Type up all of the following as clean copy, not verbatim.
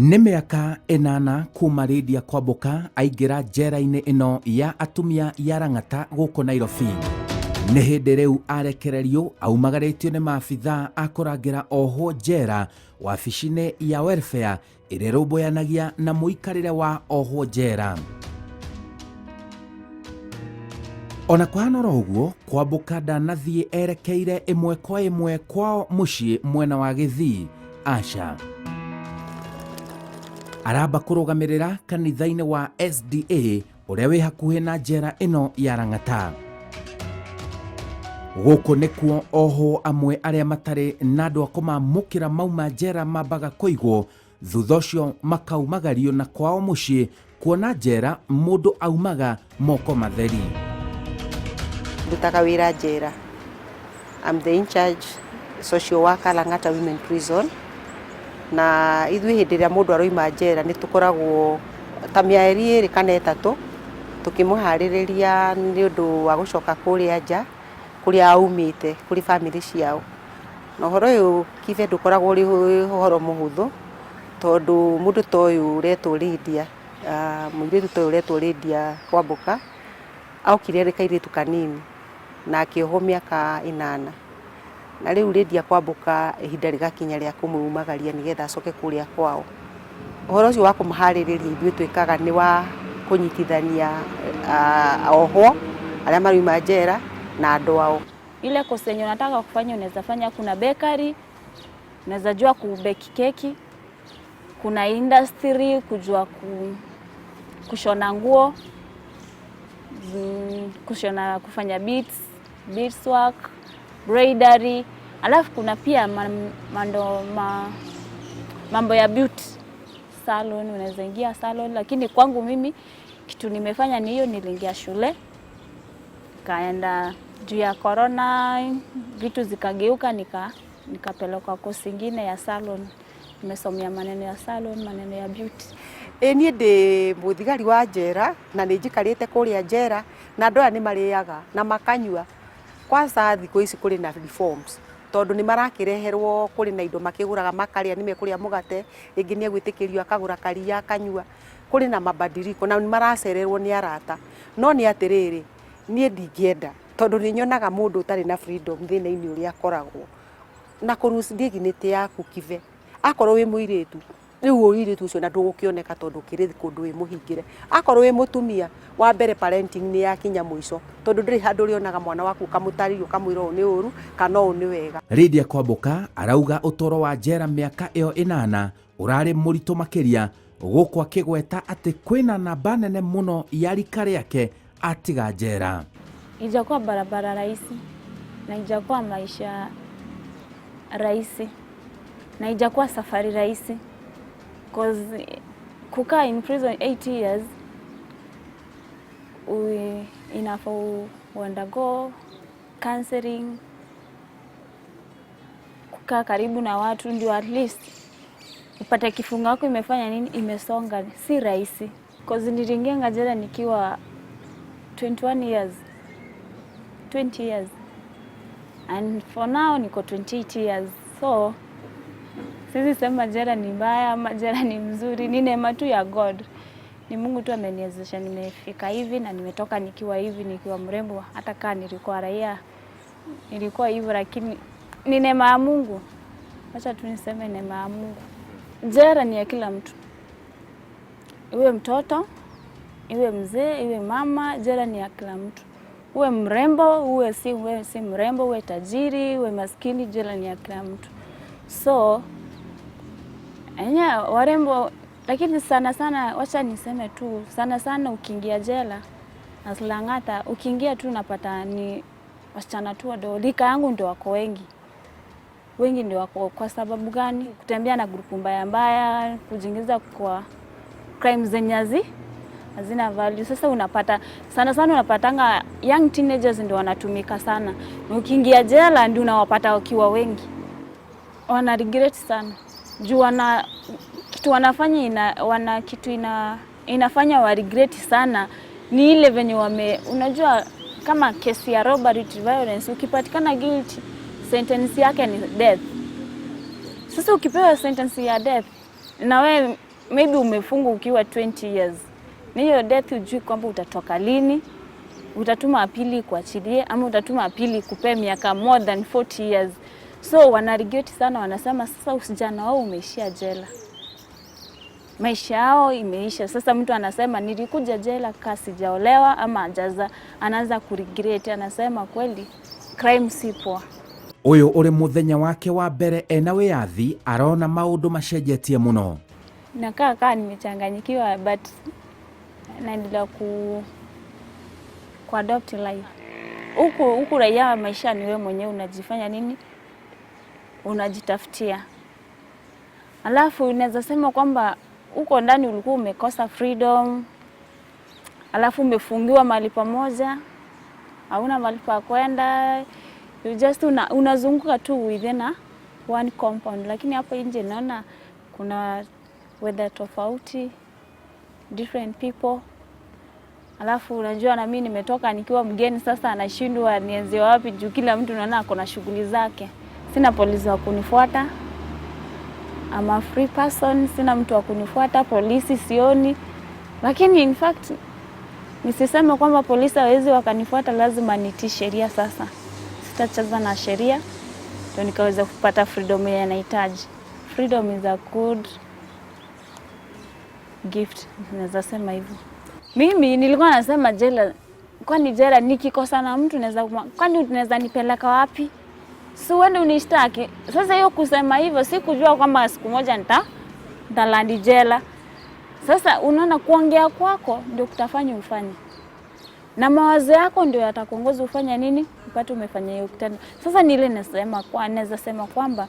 Nĩ mĩaka 8 kuma Lydia Kwamboka aingĩra njera-inĩ ĩno ya atumia ya Lang'ata gũkũ Nairobi. Nĩ hĩndĩ rĩu arekererio aumagarĩtio nĩ maabithaa a kũrangĩra ohwo njera wabici-inĩ ya welfare ĩrĩa ĩrũmbũyanagia na mũikarĩre wa ohwo njera. Ona kũhana oro ũguo, Kwamboka ndanathiĩ erekeire ĩmwe kwa ĩmwe kwao mũciĩ mwena wa Gĩthii. Aca. Aramba kũrũgamĩrĩra kanitha-inĩ wa SDA ũrĩa wĩ hakuhĩ na njera ĩno ya Lang'ata. Gũkũ nĩkuo ohwo amwe arĩa matarĩ na andũ a kũmamũkĩra mauma njera mambaga kũigwo, thutha ũcio makaumagario na kwao mũciĩ kuona njera mũndũ aumaga moko matheri. Ndutaga wĩra njera. I'm the in charge social worker Lang'ata Women Prison. Na ithuĩ hĩndĩ ĩrĩa mũndũ aroima njera nĩ tũkoragwo ta mĩeri 2 kana 3 tũkĩmũharĩrĩria nĩ ũndũ wa gũcoka kũrĩa nja kũrĩa aumĩte kũrĩ bamĩrĩ ciao. Na ũhoro ũyũ kibe ndũkoragwo ũrĩ ũhoro mũhũthũ tondũ mũndũ ta ũyũ ũretwo Lydia, mũirĩtu ta ũyũ ũretwo Lydia Kwamboka, okire arĩ kairĩtu kanini na akĩohwo mĩaka 8. Na rĩu Lydia Kwamboka ihinda rĩgakinya rĩa kũmumagaria nĩgetha acoke kũrĩa kwao. Ũhoro ũcio wa kũmaharĩrĩria ithuĩ twĩkaga nĩ wa kũnyitithania ohwo arĩa marauma njera na andũ ao. Ile course yenye unataka kufanya unaweza fanya. Kuna bakery, unaweza jua kubeki keki, kuna industry, kujua kushona nguo, kushona, kufanya beads, beads work, embroidery. Alafu kuna pia mambo ya beauty salon, unaweza ingia salon. Lakini kwangu mimi kitu nimefanya ni hiyo, niliingia shule kaenda juu ya corona vitu zikageuka, nikapelekwa course ingine ya salon. Nimesomea maneno ya salon, maneno ya beauty. Ĩ niĩ ndĩ mũthigari wa njera na nĩ njikarĩte kũrĩa njera na andũ aya nĩ marĩaga na makanyua. Kwanza thikũ ici kũrĩ na reforms tondũ nĩ marakĩreherwo, kũrĩ na indo makĩgũraga makarĩa, nĩ mekũrĩa mũgate, rĩngĩ nĩ egwĩtĩkĩrio akagũra karia akanyua. Kũrĩ na mabadiliko na nĩ maracererwo nĩ arata. No nĩ atĩrĩrĩ, niĩ ndingĩenda tondũ nĩ nyonaga mũndũ ũtarĩ na freedom thĩna-inĩ ũrĩa akoragwo na kũ lose dignity yaku kibe. Akorwo wĩ mũirĩtu, rĩu ũirĩtu ũcio na ndũgũkĩoneka tondũ ũkĩrĩ kũndũ wĩ mũhingĩre. Akorwo wĩ mũtumia, wa mbere parenting nĩ yakinya mũico tondũ ndũrĩ handũ ũrĩonaga mwana waku ũkamũtarĩria ũkamwĩra ũũ nĩ ũru kana ũũ nĩ wega. Lydia Kwamboka arauga ũtũũro wa njera mĩaka ĩyo 8 ũrarĩ mũritũ makĩria, gũkũ akĩgweta atĩ kwĩna namba nene mũno ya rika rĩake atiga njera. Ijakuwa barabara rahisi na ijakuwa maisha rahisi na ijakuwa safari rahisi, cause kukaa in prison 8 years inafaa undergo counseling, kukaa karibu na watu ndio at least upate kifungo yako imefanya nini, imesonga. Si rahisi cause niliingia jela nikiwa 21 years, 20 years, and for now niko 28 years, so siwezi sema jela ni mbaya ama jela ni mzuri. Ni neema tu ya God, ni Mungu tu ameniwezesha nimefika hivi na nimetoka nikiwa hivi, nikiwa mrembo. Hata kaa nilikuwa raia nilikuwa hivyo, lakini ni neema ya Mungu. Acha tu niseme neema ya Mungu. Jela ni ya kila mtu, iwe mtoto, iwe mzee, iwe mama, jela ni ya kila mtu. Uwe mrembo, uwe si mrembo, uwe tajiri, uwe maskini, jela ni ya kila mtu. So enye warembo, lakini sana sana, wacha niseme tu sana sana, ukiingia jela as Lang'ata, ukiingia tu unapata ni wasichana tu wadogo, rika yangu ndio wako wengi wengi ndio wako. Kwa sababu gani? Kutembea na group mbaya mbaya, kujiingiza kwa crime zenye hazina value. Sasa unapata sana sana unapatanga young teenagers ndio wanatumika sana, na ukiingia jela ndio unawapata wakiwa wengi, wana regret sana juu wana kitu wanafanya wana kitu inafanya wa regret sana ni ile venye wame, unajua kama kesi ya robbery to violence, ukipatikana guilty sentence yake ni death. Sasa ukipewa sentence ya death na we Maybe umefungwa ukiwa 20 years, na hiyo death hujui kwamba utatoka lini, utatuma appeal kuachilie ama utatuma appeal kupea miaka more than 40 years. So wana regret sana, wanasema sasa ujana wao umeishia jela, maisha yao imeisha. Sasa mtu anasema nilikuja jela kaa sijaolewa ama ajaza, anaanza kuregret, anasema kweli crime si poa. Ũyũ ũrĩ mũthenya wake wa mbere ena wĩyathi arona maũndũ macenjetie mũno. Nakaa kaa nimechanganyikiwa, but naendelea ku adopt life huku huku. Raia wa maisha ni wewe mwenyewe unajifanya nini, unajitafutia. Alafu unaweza sema kwamba huko ndani ulikuwa umekosa freedom, alafu umefungiwa mahali pamoja, hauna mahali pa kwenda, you just unazunguka tu within a one compound, lakini hapo nje naona kuna weather tofauti, different people. Alafu unajua na mimi nimetoka nikiwa mgeni, sasa anashindwa nianzie wapi juu kila mtu naona ako na shughuli zake. Sina polisi wa kunifuata, I'm a free person, sina mtu wa kunifuata, polisi sioni. Lakini in fact nisiseme kwamba polisi hawezi wakanifuata, lazima nitii sheria. Sasa sitacheza na sheria ndio nikaweza kupata freedom yenye nahitaji. Freedom is a good gift, naweza sema hivyo. Mimi nilikuwa nasema jela, kwani jela nikikosa na mtu naweza kwani unaweza nipeleka wapi? Si uende unishtaki. Sasa hiyo kusema hivyo sikujua kwamba siku moja nitaland jela. Sasa unaona, kuongea kwako ndio kutafanya ufanye, na mawazo yako ndio yatakuongoza ufanye nini, upate umefanya hiyo kitendo. Sasa ni ile nasema kwa naweza sema kwamba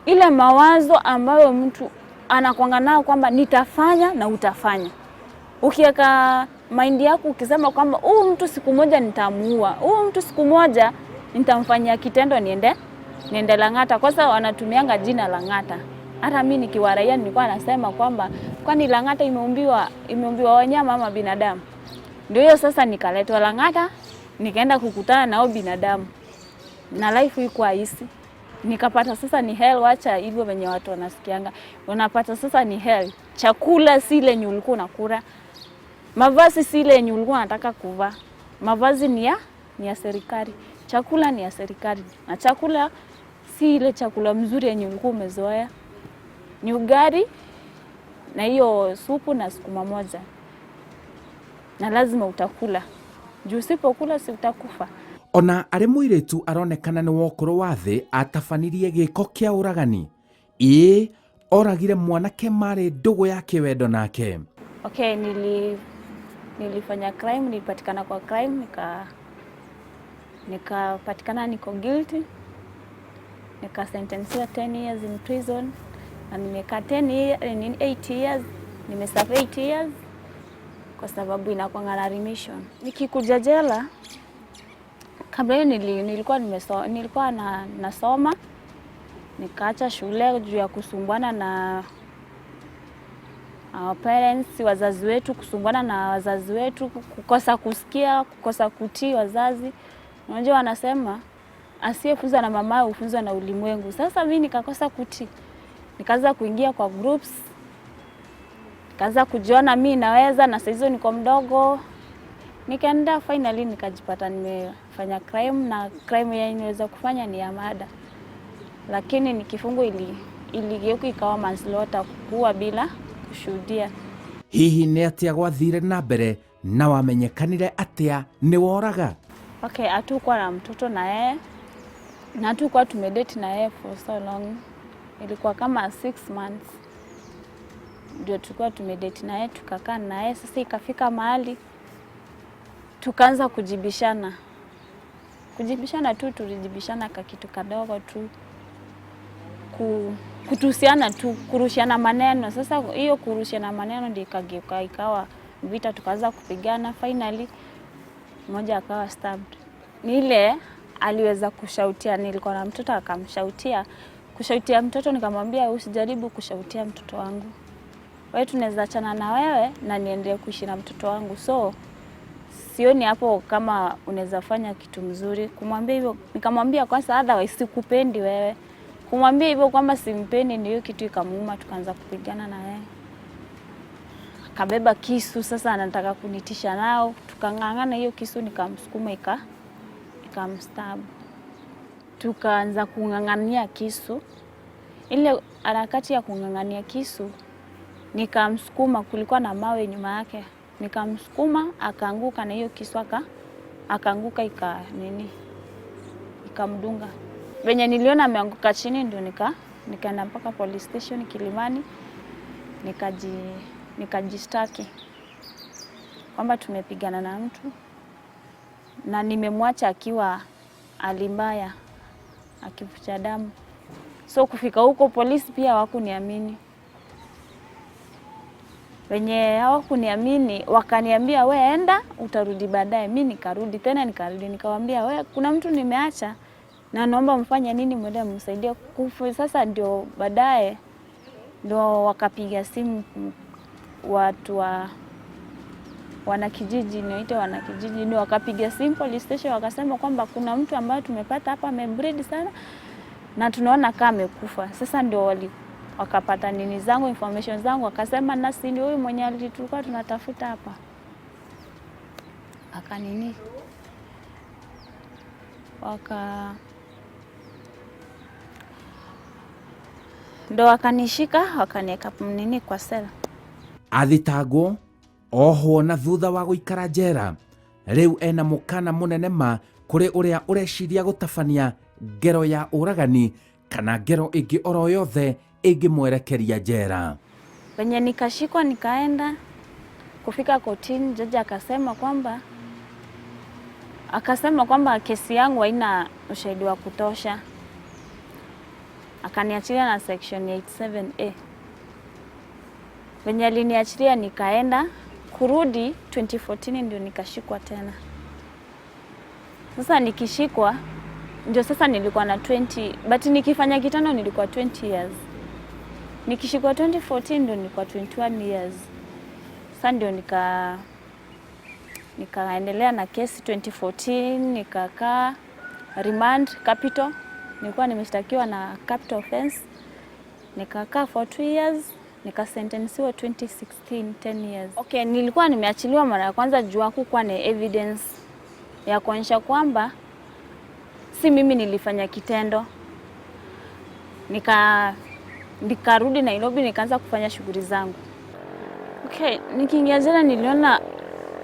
ile mawazo ambayo mtu anakuanga nao kwamba nitafanya na utafanya. Ukiweka mind yako ukisema kwamba huyu mtu siku moja nitamuua, huyu mtu siku moja nitamfanyia kitendo niende Lang'ata. Kwanza wanatumianga jina Lang'ata. Hata mimi nikiwa raia nilikuwa nasema kwamba kwani Lang'ata imeumbiwa wanyama ama binadamu? Ndio hiyo sasa nikaletwa Lang'ata, nikaenda kukutana nao binadamu. Na life iko easy. Nikapata sasa ni hell, wacha hivyo venye watu wanasikianga. Unapata sasa ni hell. Chakula si ile yenye ulikuwa unakula. Mavazi si ile yenye ulikuwa unataka kuvaa. Mavazi ni ya serikali. Chakula ni ya serikali. Na chakula si ile chakula mzuri yenye ulikuwa umezoea. Ni ugali na hiyo supu na sukuma moja. Na lazima utakula. Juu usipokula si utakufa. Ona arĩ mũirĩtu aronekana nĩ wa ũkũrũ wa thĩ atabanirie gĩko kĩa ũragani. Ĩĩ oragire mwanake marĩ ndũgũ ya kĩwendo nake. Okay, nilifanya crime, nilipatikana kwa crime, nikapatikana niko guilty. Nikasentensiwa 10 years in prison na nimekaa 10 year, 8 years, nimeserve 8 years kwa sababu inakuanga na remission. Nikikuja jela, kabla hiyo nilikuwa nasoma, nikaacha shule juu ya kusumbuana na our parents, wazazi wetu, kusumbuana na wazazi wetu, kukosa kusikia, kukosa kutii wazazi. Unajua wanasema asiyefunzwa na mamaye hufunzwa na ulimwengu. Sasa mimi nikakosa kutii, nikaanza kuingia kwa groups, nikaanza kujiona mi naweza, na saa hizo niko mdogo. Nikaenda finally nikajipata nimefanya crime, na crime yenye niweza kufanya ni ya murder, lakini ni kifungo iligeuka ikawa manslaughter, kuua bila kushuhudia. Hihi nĩ atĩa gwathire na mbere na wamenyekanire atĩa nĩ woraga? Okay, hatukuwa na mtoto na yeye na hatukuwa tumedate na yeye for so long. Ilikuwa kama 6 months ndio tulikuwa tumedate na yeye, tukakaa na yeye. Sasa ikafika mahali tukaanza kujibishana, kujibishana tu, tulijibishana ka kitu kadogo tu, kutusiana tu, kurushiana maneno. Sasa hiyo kurushiana maneno ndio ikageuka ikawa vita, tukaanza kupigana. Finally mmoja akawa stabbed. Ni ile aliweza kushoutia, nilikuwa na mtoto akamshoutia, kushoutia mtoto, nikamwambia usijaribu kushoutia mtoto wangu, wewe tunaweza achana na wewe na niendelee kuishi na mtoto wangu, so sioni hapo kama unaweza fanya kitu mzuri. Kumwambia hivyo, nikamwambia kwanza, otherwise sikupendi wewe. Kumwambia hivyo kwamba simpendi, ndio kitu ikamuuma, tukaanza kupigana na yeye. Akabeba kisu sasa anataka kunitisha nao, tukang'ang'ana hiyo kisu, nikamsukuma ikamstab. Tukaanza kung'ang'ania kisu. Ile harakati ya kung'ang'ania kisu nikamsukuma, kulikuwa na mawe nyuma yake, nikamsukuma akaanguka na hiyo kisu akaanguka ika nini ikamdunga. Venye niliona ameanguka chini ndio nikaenda mpaka police station Kilimani, nikajishtaki kwamba tumepigana na mtu na nimemwacha akiwa hali mbaya akivuja damu. So kufika huko polisi pia hawakuniamini. Wenye hawakuniamini wakaniambia, we enda utarudi baadaye. Mi nikarudi tena, nikarudi nikawaambia, we kuna mtu nimeacha na naomba mfanye nini, mwende msaidie kufu. Sasa ndio baadaye ndio wakapiga simu watu wa wanakijiji, niwaite wanakijiji, ndio wakapiga simu police station, wakasema kwamba kuna mtu ambaye tumepata hapa amebleed sana na tunaona kama amekufa. Sasa ndio wakapata nini zangu, information zangu, wakasema nasi ndio huyu mwenye tulikuwa tunatafuta hapa. Akanini waka ndo wakanishika wakanieka nini kwa sela. Athitangwo ohwo na thutha wa guikara njera riu ena mukana munene ma kuri uria ureciria gutabania ngero ya uragani kana ngero ingi oro yothe ingimwerekeria njera. Venye nikashikwa nikaenda kufika kotini, jaji akasema kwamba kesi yangu haina ushahidi wa kutosha, akaniachilia na section 87A. Venye aliniachilia nikaenda kurudi 2014 ndio nikashikwa tena. Sasa nikishikwa ndio sasa nilikuwa na 20, but nikifanya kitendo nilikuwa 20 years. Nikishikwa 2014 ndio nilikuwa 21 years. Sasa ndio nikaendelea na kesi 2014, nikakaa remand capital. Nilikuwa nimeshtakiwa na capital offense. Nikakaa for 2 years, nikasentensiwa 2016 10 years. Okay, nilikuwa nimeachiliwa mara ya kwanza juu hakukuwa na evidence ya kuonyesha kwamba si mimi nilifanya kitendo. Nikarudi Nairobi nikaanza kufanya shughuli zangu. Okay, nikiingia jela niliona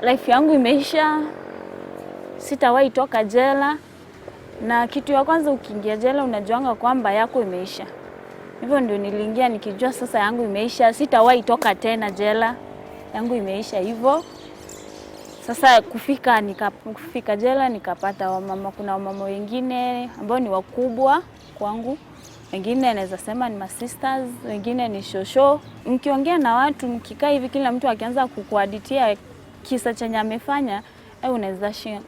life yangu imeisha, sitawahi toka jela. Na kitu ya kwanza ukiingia jela unajuanga kwamba yako imeisha. Hivyo ndio niliingia nikijua sasa yangu imeisha, sitawahi toka tena jela, yangu imeisha hivyo. Sasa kufika jela nikapata wamama, kuna wamama wengine ambao ni wakubwa kwangu, wengine naweza sema ni masisters, wengine ni shosho. Mkiongea na watu mkikaa hivi, kila mtu akianza kukuhaditia kisa chenye amefanya,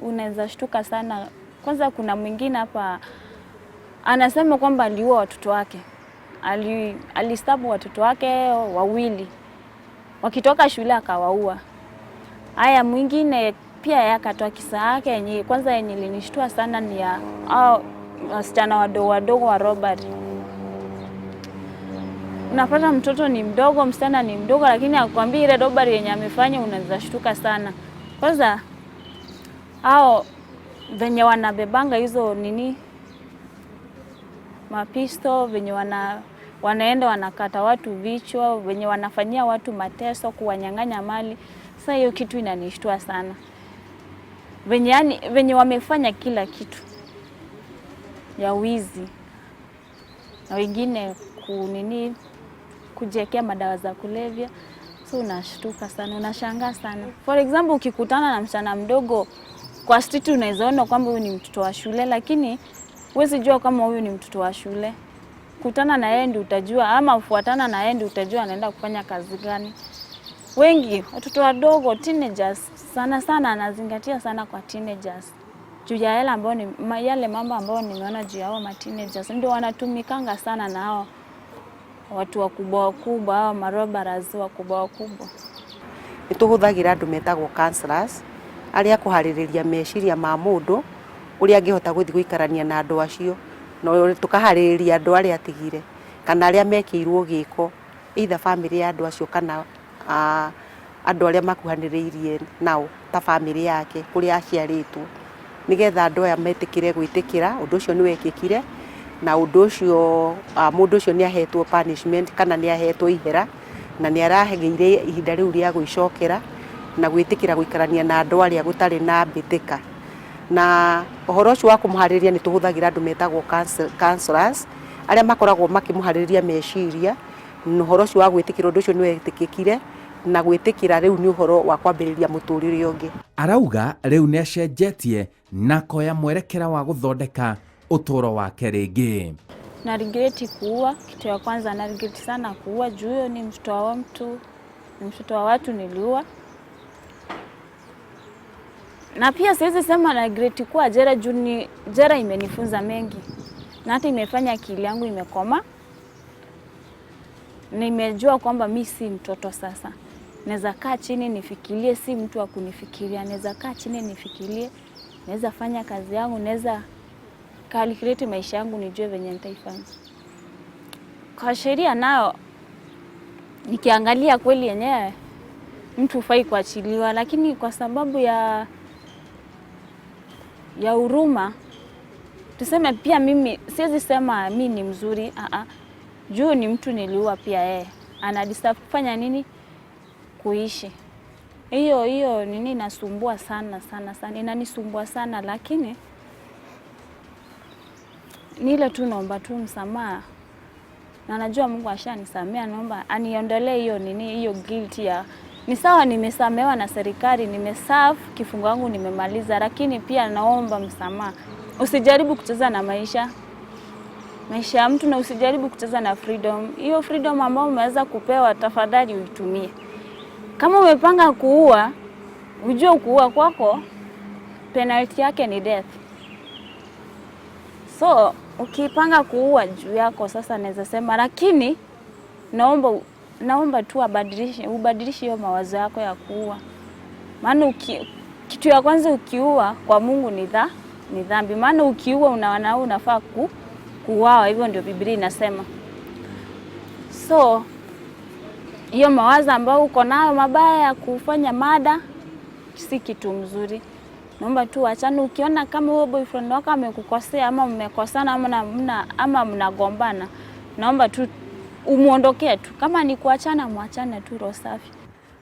unaweza shtuka sana. Kwanza kuna mwingine hapa anasema kwamba aliua watoto wake. Alistabu watoto wake wawili wakitoka shule akawaua. Haya, mwingine pia yeye akatoa kisa yake yenye kwanza yenye ilinishtua sana ni ya hao wasichana wadogo wadogo wa robbery. Unapata mtoto ni mdogo, msichana ni mdogo, lakini akwambia ile robbery yenye amefanya unaweza shtuka sana. Kwanza hao venye wanabebanga hizo nini mapisto, venye wanaenda wanakata watu vichwa, venye wanafanyia watu mateso, kuwanyang'anya mali. Sasa hiyo kitu inanishtua sana. Venye wamefanya kila kitu ya wizi na wengine kujiwekea madawa za kulevya. So unashtuka sana, unashangaa sana. For example, ukikutana na msichana mdogo kwa street unaweza ona kwamba huyu ni mtoto wa shule, lakini huwezi jua kama huyu ni mtoto wa shule. Kutana na yeye ndio utajua, ama ufuatana na yeye ndio utajua anaenda kufanya kazi gani. Wengi watoto wadogo, teenagers, sana sana anazingatia sana kwa teenagers. Juu ya yale ambayo ni, yale mambo ambayo nimeona juu ya hao ma teenagers ndio wanatumikanga sana na hao watu wakubwa wakubwa, hao marobbers wakubwa wakubwa. Nituhuthagira andu metagwo counselors aria kuhaririria meciria ma mundu uria angihota guthi guikarania na andu acio, no tukahaririria andu aria atigire kana aria mekirwo giko, either family ya andu acio kana Andũ arĩa makuhanĩrĩirie nao ta bamĩrĩ yake kũrĩa aciarĩtwo, nĩgetha andũ aya metĩkĩre gwĩtĩkĩra ũndũ ũcio nĩ wekĩkire, na ũndũ ũcio mũndũ ũcio nĩ ahetwo punishment kana nĩ ahetwo ihera, na nĩ aragĩire ihinda rĩu rĩa gwĩcokera na gwĩtĩkĩra gũikarania na andũ arĩa gũtarĩ na mbĩtĩka. Na ũhoro ũcio wa kũmũharĩrĩria nĩ tũhũthagĩra andũ metagwo counsellors, arĩa makoragwo makĩmũharĩrĩria meciria, na ũhoro ũcio wa gwĩtĩkĩra ũndũ ũcio nĩ wetĩkĩkire, na gwĩtĩkĩra rĩu nĩ ũhoro wa kwambĩrĩria mũtũrĩre ũngĩ. Arauga rĩu nĩ acenjetie na akoya mwerekera wa gũthondeka ũtũũro wake rĩngĩ. Na regret kuua, kitu ya kwanza na regret sana kuua juu huyo ni mtoto wa mtu, ni mtoto wa watu niliua. Na pia siwezi sema na regret kuwa jela juu ni jela imenifunza mengi. Na hata imefanya akili yangu imekoma. Nimejua kwamba mi si mtoto sasa. Naweza kaa chini nifikirie, si mtu wa kunifikiria. Naweza kaa chini nifikirie, naweza fanya kazi yangu, naweza calculate maisha yangu nijue venye nitaifanya. Kwa sheria nayo nikiangalia kweli yenyewe mtu hufai kuachiliwa, lakini kwa sababu ya huruma tuseme, pia mimi siwezi sema mi ni mzuri a juu ni mtu niliua, pia yeye ana deserve kufanya nini, kuishi. Hiyo hiyo nini inasumbua sana sana sana, inanisumbua sana, lakini ni ile tu naomba tu msamaha na najua Mungu ashanisamea, naomba aniondolee hiyo nini, hiyo guilt ya ni sawa, nimesamehewa na serikali, nimeserve kifungo wangu nimemaliza, lakini pia naomba msamaha. Usijaribu kucheza na maisha ya mtu na usijaribu kucheza na freedom. Hiyo freedom ambayo umeweza kupewa, tafadhali uitumie. Kama umepanga kuua, ujue kuua kwako penalty yake ni death. So ukipanga kuua juu yako sasa, naweza sema, lakini naomba tu ubadilishe hiyo mawazo yako ya kuua, maana kitu ya kwanza ukiua kwa Mungu ni dhambi, maana ukiua unaona unafaa kuuawa, hivyo ndio Biblia inasema. So hiyo mawazo ambayo uko nayo mabaya ya kufanya murder si kitu mzuri. Naomba tu achana. Ukiona kama huyo boyfriend wako amekukosea ama mmekosana ama mnagombana, naomba tu umuondokee tu. Kama ni kuachana, mwachane tu roho safi.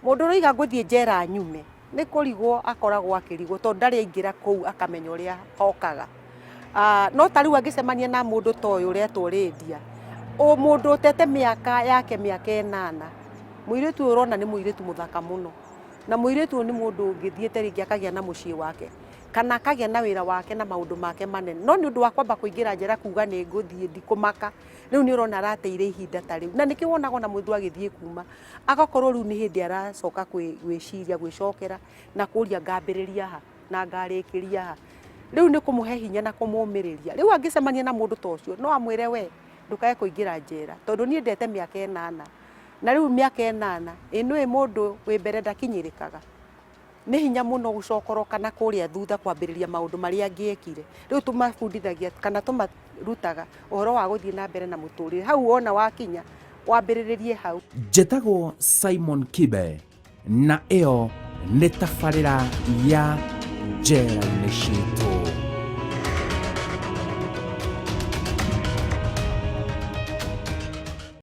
Mũndũ ũroiga ngũthiĩ njera nyume nĩ kũrigwo akoragwo akĩrigwo tondũ ndarĩ aingĩra kũu akamenya ũrĩa hokaga. No ta rĩu angĩcemania na mũndũ ta ũyũ ũretwo Lydia, o mũndũ ũtete mĩaka yake mĩaka 8, mũirĩtu ũyũ ũrona nĩ mũirĩtu mũthaka mũno, na mũirĩtu ũyũ nĩ mũndũ ũngĩthiĩte rĩngĩ akagĩa na mũciĩ wake kana akagĩa na wĩra wake na maũndũ make manene, no nĩ ũndũ wa kwamba kũingĩra njera kuga nĩ ngũthiĩ ndikũmaka, rĩu nĩ ũrona arateire ihinda ta rĩu, na nĩkĩo wonaga ona mũndũ agĩthiĩ kuma agakorwo rĩu nĩ hĩndĩ aracoka gwĩciria, gwĩcokera na kũria ngambĩrĩria ha na ngarĩkĩria ha. Rĩu nĩ kũmũhe hinya na kũmũmĩrĩria. Rĩu angĩcemania na mũndũ ta ũcio no amwĩre we ndũkae kũingĩra njera tondũ niĩ ndete mĩaka 8 na rĩu mĩaka 8 ĩ nĩũĩ mũndũ wĩ mbere ndakinyĩrĩkaga, nĩ hinya mũno gũcokoroka na kũrĩa thutha kwambĩrĩria maũndũ marĩa angĩekire. Rĩu tũmabundithagia kana tũmarutaga ũhoro wa gũthiĩ na mbere na mũtũrĩre, hau wona wakinya wambĩrĩrĩrie hau. Njĩtagwo Simon Kibe na ĩyo nĩ tabarĩra ya Njera-inĩ Citũ.